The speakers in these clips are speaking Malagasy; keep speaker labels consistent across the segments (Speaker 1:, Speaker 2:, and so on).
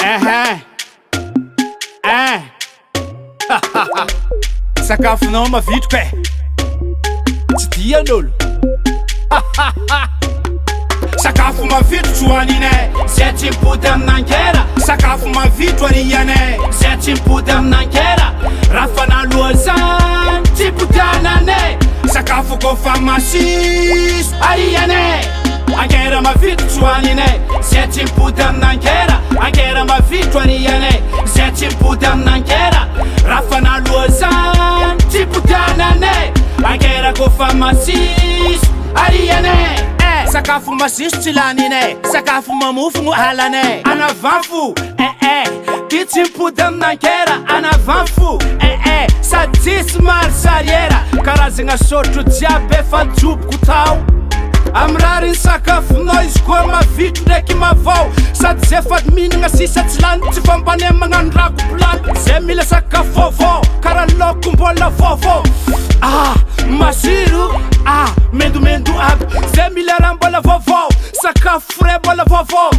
Speaker 1: Ehe eh. Sakafonao mavitrika e. Tsy dian'olo. Sakafo mavitro hoaninay.
Speaker 2: Zay tsy mipody amin'ankera.
Speaker 1: Sakafo mavitro arianay.
Speaker 2: Zay tsy mipody amin'ankera. Raha fanaloha zany tsy podiananay.
Speaker 1: Sakafo kofa masiso
Speaker 2: arianay.
Speaker 1: Ankera mavitro hoaninay.
Speaker 2: Zay tsy mipody amin'ankera. Ankera mavitro arianay. Zay tsy mipody amin'ankera. Raha fanaloha zany tsy podiananay. Ankera kofa masiso arianay.
Speaker 1: Eh, sakafo masiso tsy laninay. Sakafo mamofogno halanay. Anavafo, eh eh. Ty tsy mipody amin'ankera. Anavafo, eh eh. Sady tsisy marche arrière. Karazagna sotro jiaby efa joboko tao. Amy rariny sakafonao izy koa mavitro ndraiky mavao. Sady zay fady mihinagna sisa tsy lany. Tsy fombanay magnano rako plany. Zay mila sakafo vaovao karaha laoko mbola vaovao. Ah, masiro, ah, mendomendo aby. Zay mila raha mbola vaovao. Sakafo frais mbola vaovao.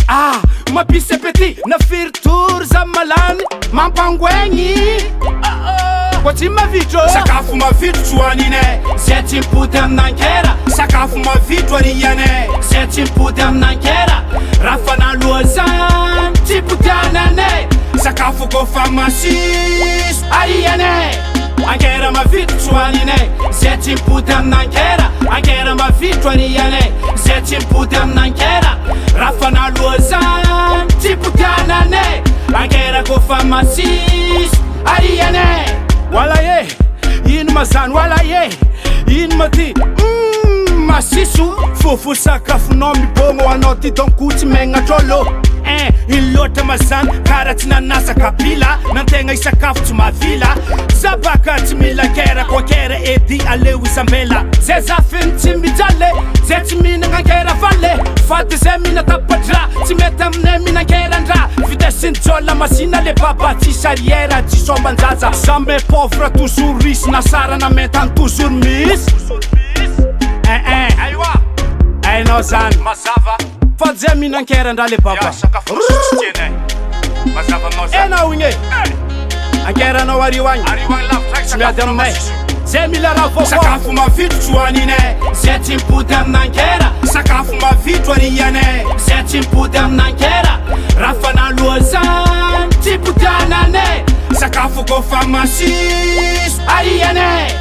Speaker 1: Ah, mampisy appétit na firy tour za malany. Mampangoegny. Koa tsy mavitro. Sakafo mavitro hoaninay.
Speaker 2: Zay tsy mipody amin'ankera.
Speaker 1: Sakafo mavitro arianay.
Speaker 2: Zay tsy mipody amin'ankera. Raha fanaloha zany tsy podiananay.
Speaker 1: Sakafo kofa masiso
Speaker 2: arianay.
Speaker 1: Ankera mavitro hoaninay.
Speaker 2: Zay tsy mipody amin'ankera. Ankera mavitro arianay. Zay tsy mipody amin'ankera. Raha fanaloha zany tsy podiananay. Ankera kofa masiso arianay.
Speaker 1: Wala e, ino ma zany wala e, ino ma ty masiso fofo sakafonao mibogno anao ty donko tsy megnatr'olo. Eh, ino loatra ma zany karaha tsy nanasa kapila nantegna isakafo tsy mavila. Za baka tsy mila kera koa kera edy aleo isambela. Zay zafiny tsy mijaly, zay tsy mihinagna ankera faly. Fady zay mihina tapa-draha, tsy mety aminay mihinan-keran-draha. Vitesse ny jôla masina le baba tsisy arrière, tsisy omban-jaza. Jamais pauvre toujours riche, na sara na mentany toujours misy. Eh eh, hainao zany.
Speaker 3: Mazava.
Speaker 1: Fa zay mihinan-keran-draha le baba.
Speaker 3: Ya, sakafo masiso tsy tianay. Mazava aminao zany.
Speaker 1: Enao igny e. Ankeranao ario agny.
Speaker 3: Ario agny lavitra agny
Speaker 1: Tsy miady
Speaker 3: sakafo
Speaker 1: aminay.
Speaker 3: masiso.
Speaker 1: Zay mila raha vaovao.
Speaker 2: Sakafo
Speaker 1: mavitro hoaninay.
Speaker 2: Zay tsy mipody amin'ankera.
Speaker 1: Sakafo mavitro arianay.
Speaker 2: Zay tsy mipody amin'ankera. Raha fanaloha zany tsy podiananay.
Speaker 1: Sakafo kofa masiso
Speaker 2: arianay.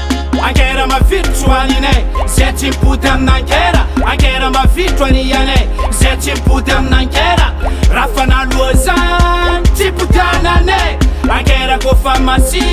Speaker 1: Ankera mavitro hoaninay.
Speaker 2: Zay tsy mipody amin'ankera. Ankera mavitro arianay. Zay tsy mipody amin'ankera. Raha fanaloha zany tsy podiananay. Ankera kofa masiso.